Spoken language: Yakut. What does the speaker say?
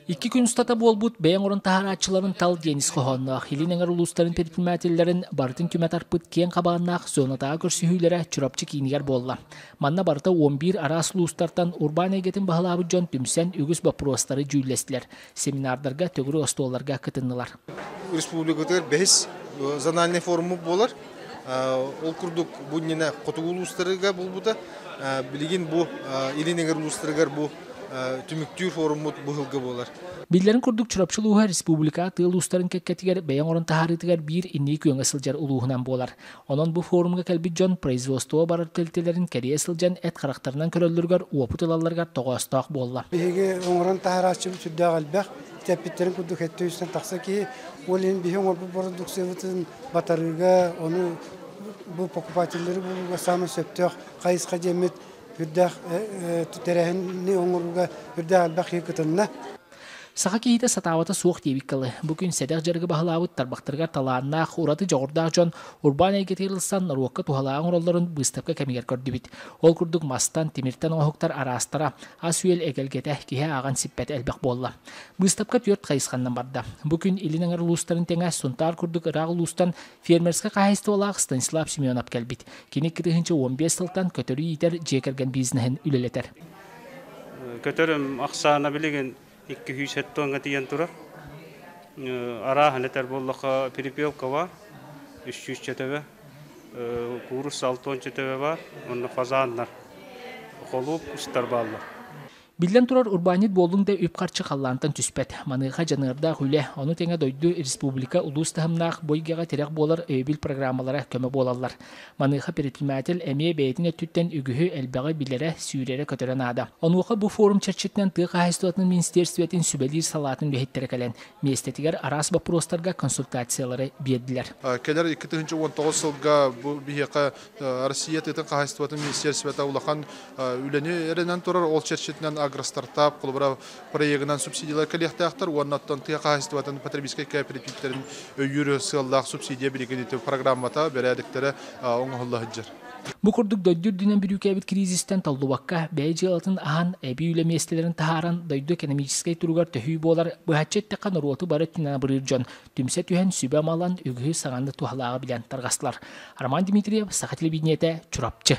Икки күн устата буолбут бэйэҥ орон таһаарааччыларын тал диэн ис хоһоонноох Илин эҥэр улуустарын предпринимателлэрин барытын түмэ тарпыт киэҥ хабааннаах зонатааҕы көрсүһүүлэрэ Чурапчы киинигэр буолла. Манна барыта 11 араас улуустартан урбаан эйгэтин баһылаабыт дьон түмсэн үгүс боппуруостары дьүүллэстилэр, семинардарга, төгүрүк остуолларга кытыннылар. Республикатыгар бэһис зональный форуму буолар. Ол курдук бу иннинэ хотугу улуустарга буолбута. Билигин бу Илин эҥэр улуустарыгар бу түмүктүүр форуммут быһылгы буолар. Биллэрин курдук, Чурапчы улууһа республика тыа улуустарын кэккэтигэр бэйэ оҥорон таһаарыытыгар биир инники күөҥҥэ сылдьар улууһунан буолар. Онон бу форумҥа кэлбит дьон производство барар тэрилтэлэрин кэрийэ сылдьан эт харахтарынан көрөллөрүгэр уопут ылалларыгар тоҕоостоох буолла. Биһиги оҥорон таһаарааччыбыт сүрдээх элбэх. Тэппиттэрин курдук хэттэ үстэн тахса киһи. Ол иһин биһи оҥорбут бородууксуйабытын батарыыга, ону бу покупателлэри булууга саамай сөптөөх хайысха диэммит үрдээх тэрээһини оҥорууга үрдээх элбэх киһи кытынна. Саха киһитэ сатаабата суох диэбиккэ дылы, бу күн сэдэх дьарыгы баһылаабыт тарбахтарыгар талааннаах, ураты дьоҕурдаах дьон урбаан эйгэтигэр ылсан норуокка туһалааҕы оҥороллорун быыстапка кэмигэр көрдүбүт. Ол курдук мастан, тимиртэн оҥоһуктар араастара, ас-үөл эгэлгэтэ, киһи ааҕан сиппэт элбэх буолла. Быыстапка түөрт хайысханнан барда. Бу күн Илин Эҥэр улуустарын тэҥэ Сунтаар курдук ыраах улуустан Фермерскэй хаһаайыстыбалаах Станислав Семенов кэлбит. Кини 2015 сылтан көтөрү иитэр дьиэ кэргэн бизнеһин үлэлэтэр. Көтөрүм ахсаана билигин 207 тонга тиийэн турар. Арааһын этэр буоллахха перепелка бар, 300 чөтөбө, куурусса 60 чөтөбө бар, уонна фазаннар, холууп кустар бааллар. Биллэн турар, урбаанньыт буоллуҥ да үп-харчы халлаантан түспэт. Маныаха дьаныардаах үлэ, ону тэҥэ дойду, республика, улуус таһымнаах бу эйгэҕэ тирэх буолар өйөбүл программалара көмө буолаллар. Маныаха предприниматель эмиэ бэйэтин өттүттэн үгүһү, элбэҕи билэрэ, сүүрэрэ-көтөрө наада. Онуоха бу форум чэрчитинэн тыа хаһаайыстыбатын министиэристибэтин сүбэлиир салаатын үлэһиттэрэ кэлэн, миэстэтигэр араас боппуруостарга консультациялары биэрдилэр. Кэлэр 2019 сылга бу биһиэхэ Россия тыатын хаһаайыстыбатын министиэристибэтэ улахан үлэни эрэнэн турар. Ол чэрчитинэн агростартап холобура проегынан субсидиялар кэлиэхтээхтэр уонна оттон тыа хаһаайыстыбатын потребительскай кооперативтэрин өйүүр сыаллаах субсидия билигин ити программата бэрээдэктэрэ оҥоһулла сылдьар. Бу курдук дойду үрдүнэн бүрүүкээбит кризистэн толлубакка, бэйэ дьыалатын аһан, эбии үлэ миэстэлэрин таһааран, дойду экономическай туругар төһүү буолар, быһаччы эттэххэ норуоту бары өттүнэн абырыыр дьон түмсэ түһэн сүбэ малан үгүһү саҥаны туһалааҕы билэн тарҕастылар. Роман Дмитриев, Саха телевидениетэ, Чурапчы.